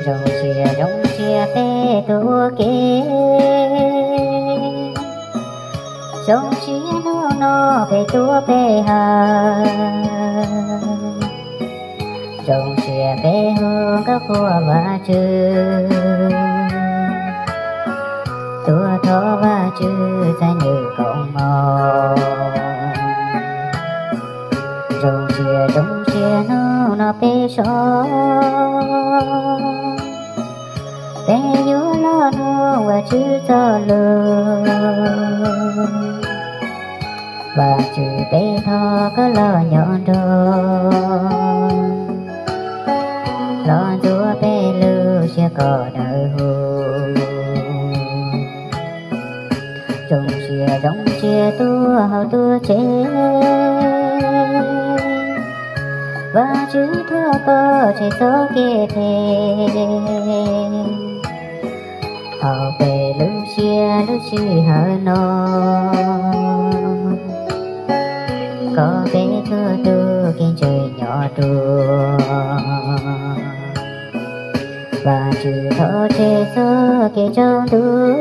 Zoo siab zoo siab peb tuaj ua ke, zoo siab hnub no peb tuaj peb hawm, zoo siab peb hu nkauj qhuas Vajtswv, tuaj thov Vajtswv txais nws koob hmoov. Zoo siab zoo siab hnub no peb so, peb yuav los mloog Vajtswv txoj lus. Vajtswv peb thov koj los nyob nrog, los ntxuav peb lub siab kom dawb huv. Zoo siab zoo siab tuaj hauv tuaj tsev, Vajtswv thov koj tshem txoj kev phem hauv peb lub siab lub sij hawm no, kom peb txhua tus kev ntshaw nyob dua. Vajtswv thov tshem txoj kev tsaus ntuj,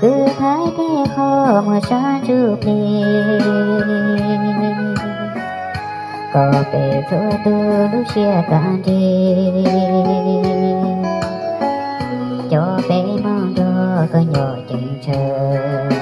kwv thaij peb qhov muag sab ntsuj plig, kom peb txhua tus lub siab kam nrig, coj peb mus nrog koj nyob ceeb tsheej.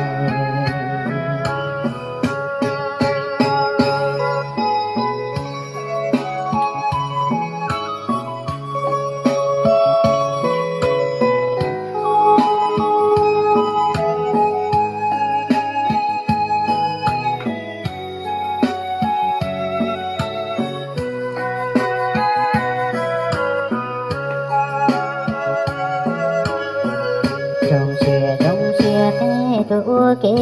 Zoo siab zoo siab peb tuaj ua ke,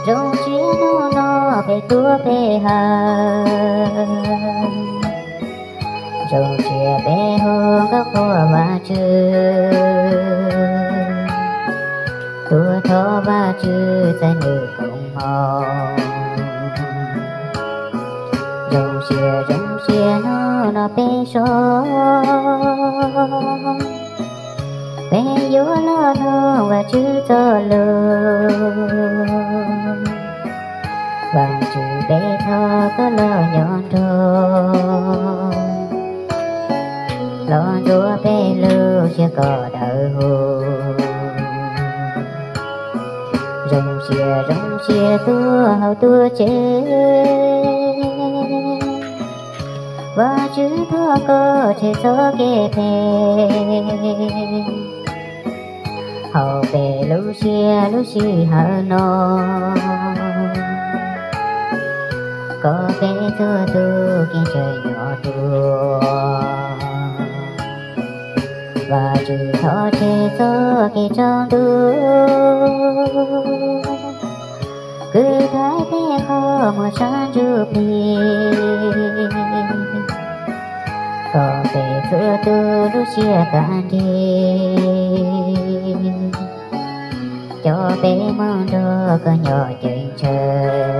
zoo siab hnub no peb tuaj peb hawm, zoo siab peb hu nkauj qhuas Vajtswv, tuaj thov Vajtswv txais nws koob hmoov. Zoo siab zoo siab hnub no peb so, peb yuav los mloog Vajtswv txoj lus. Vajtswv peb thov koj los nyob nrog, los ntxuav peb lub siab kom dawb huv. Zoo siab zoo siab tuaj hauv tuaj tsev, Vajtswv thov koj tshem txoj kev phem hauv peb lub siab lub sij hawm no, kom peb txhua tus kev ntshaw nyob dua. Vajtswv thov tshem txoj kev tsaus ntuj, kwv thaij peb qhov muag sab ntsuj plig, kom peb txhua tus lub siab kam nrig, coj peb mus nrog koj nyob ceeb tsheej.